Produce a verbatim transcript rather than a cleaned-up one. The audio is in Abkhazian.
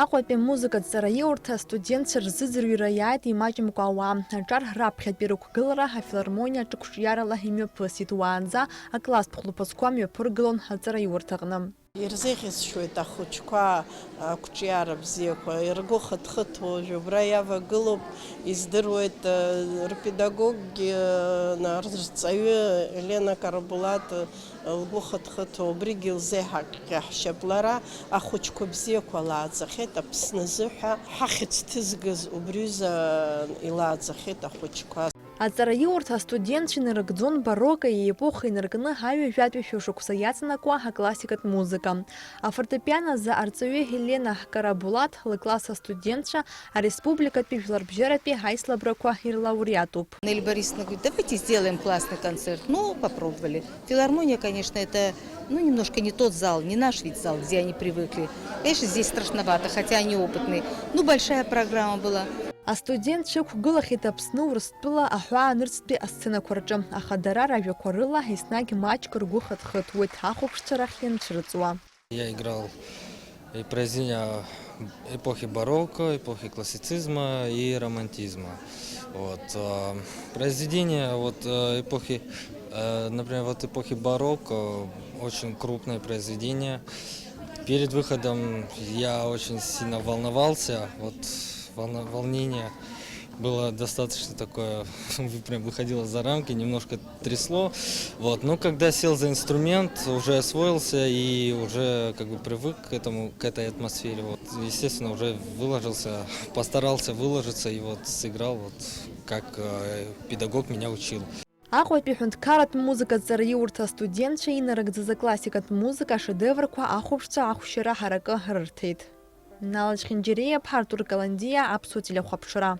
Аҟәатәи амузыкатә ҵараиурҭа астудентцәа рзыӡырҩра иааит имаҷымкәа ауаа. Аҿар раԥхьатәи рықәгылара афилармониа аҿы қәҿиарала имҩаԥысит, уаанӡа акласстә хәылԥазқәа мҩаԥыргылон аҵараиурҭаҟны. Ирзеиӷьасшьоит ахәыҷқәа ақәҿиара бзиақәа, ргәы хыҭхыҭуа уажә убра иавагылоуп, издыруеит, рпедагоггьы, рҵаҩы Елена Карабулат лгәы хыҭхыҭуа, убригьы илзеиҳа-, ҳшьап лара ахәыҷқәа бзиақәа лааӡахьеит, Аԥсны азыҳәа ҳахьӡ ҭызгаз убриазы илааӡахьеит ахәыҷқәа. Аҵараиурҭа астудентцәа инарыгӡон барокко иепоха инаркны ҩажәатәи шәышықәса иаҵанакуа аклассикатә музыка. Афортепиано азы арҵаҩы Елена Карабулат лыкласс астудентцәа ареспубликатәи жәларбжьаратәи аицлабрақәа ирлауреатуп. Нелли Борисовна говорит: «Давайте сделаем классный концерт». Ну, попробовали. Филармония, конечно, это, ну, немножко не тот зал, не наш ведь зал, где они привыкли. Конечно, здесь страшновато, хотя они опытные. Ну, большая программа была. Астудентцәа ықәгылахьеит Аԥсны, Урыстәыла, аҳәаа нырцәтәи асценақәа рҿы, аха дара ражәақәа рыла еснагь маҷк ргәы хыҭхыҭуеит, ахәаԥшцәа рахь ианцәырҵуа. Я играл и произведения эпохи барокко, эпохи классицизма и романтизма. Вот, а, произведения вот, э, эпохи, э, например, вот эпохи барокко, очень крупное произведение. Перед выходом я очень сильно волновался, вот волна-, волнение было достаточно такое, прям выходило за рамки, немножко трясло. Вот. Но когда сел за инструмент, уже освоился и уже как бы привык к этому, к этой атмосфере. Вот. Естественно, уже выложился, постарался выложиться и вот сыграл, вот, как, э, педагог меня учил. Аҟәатәи ҳәынҭқарратә музыкатә ҵараиурҭа астудентцәа инарыгӡаз аклассикатә музыка ашедеврқәа ахәаԥшцәа ахәшьара ҳаракы рырҭеит. Нала Чхинџьариа-иԥҳа, Артур Каландиа, Аԥсуа телехәаԥшра.